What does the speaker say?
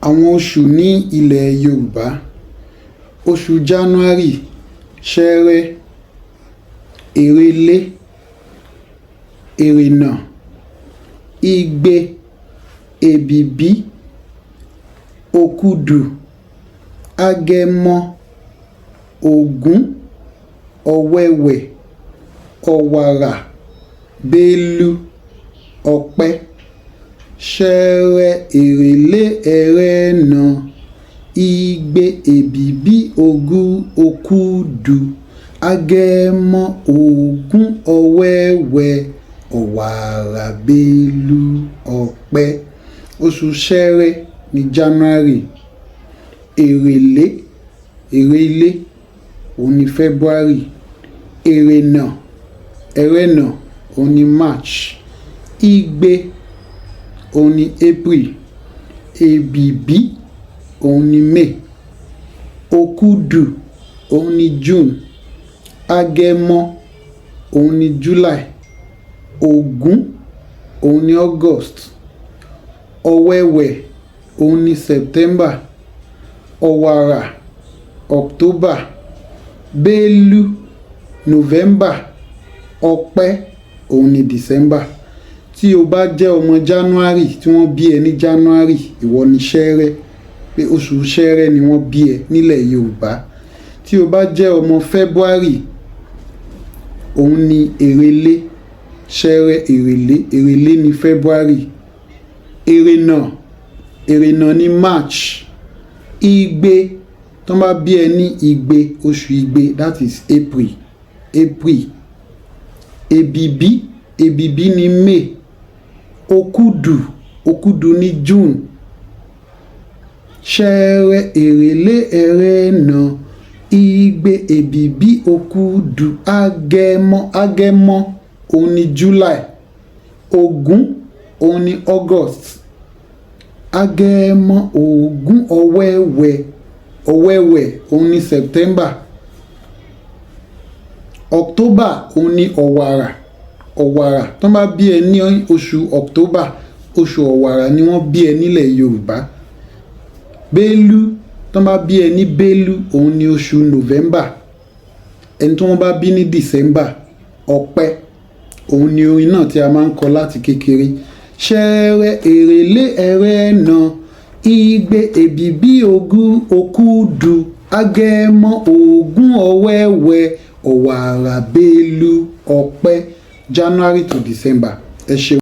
Àwọn oṣù ní ilẹ̀ Yorùbá: oṣù January, Ṣẹrẹ, Èrèlé, Èrènà, Igbe, Èbìbí, Òkúdù, Agẹmọ, Ògún, Ọ̀wẹwẹ̀, Ọ̀wàrà, Bélú, Ọ̀pẹ. Ṣẹrẹ, Èrèlé, Ẹrẹ́nà, Igbe, Èbìbí, Ògún, Òkúdù, Agẹmọ, Ògún, Ọ̀wẹwẹ̀, Ọ̀wàrà, Bélú, Ọ̀pẹ. Oṣù Ṣẹrẹ ní January, Èrèlé, Èrèlé òun ní February, Èrènà, Ẹrẹ́nà òun ní March, Igbe òun ní April, Èbìbí òun ní May, Òkúdù òun ní June, Agẹmọ òun ní July, Ògún òun ní August, Ọ̀wẹwẹ̀ òun ní September, Ọ̀wàrà October, Bélú November, Ọ̀pẹ òun ní December. Tí o bá jẹ́ ọmọ January, tí wọ́n bí ẹ ní January, ìwọ ní Ṣẹrẹ, pé oṣù Ṣẹrẹ ni wọ́n bí ẹ nílẹ̀ Yorùbá. Tí o bá jẹ́ ọmọ February, òun ní Èrèlé. Ṣẹrẹ, Èrèlé, Èrèlé ní February, Èrènà, Èrènà ní March, Igbe, tó bá bí ẹ ní Igbe, oṣù Igbe, that is April, April, Èbìbí, Èbìbí ní May, Òkúdù, Òkúdù ní June. Ṣẹrẹ, Èrèlé, Ẹrẹ́nà, Igbe, Èbìbí, Òkúdù, Agẹmọ, Agẹmọ òun ní July, Ògún òun ní August, Agẹmọ, Ògún, Ọ̀wẹwẹ̀, Ọ̀wẹwẹ̀ òun ní September, October òun ní Ọ̀wàrà, Ọ̀wàrà. Tó bá bí ẹ ní oṣù October, oṣù Ọ̀wàrà ni wọ́n bí ẹ nílẹ̀ Yorùbá. Bélú, tó bá bí ẹ ní Bélú, òun ní oṣù November. Ẹni tí wọ́n bá bí ní December, Ọ̀pẹ, òun ni orin náà tí a máa ń kọ láti kékeré: Ṣẹrẹ, Èrèlé, Ẹrẹ́nà, Igbe, Èbìbí, Ògún, Òkúdù, Agẹmọ, Ògún, Ọ̀wẹwẹ̀, Ọ̀wàrà, Bélú, Ọ̀pẹ. January to December. Ẹ ṣeun.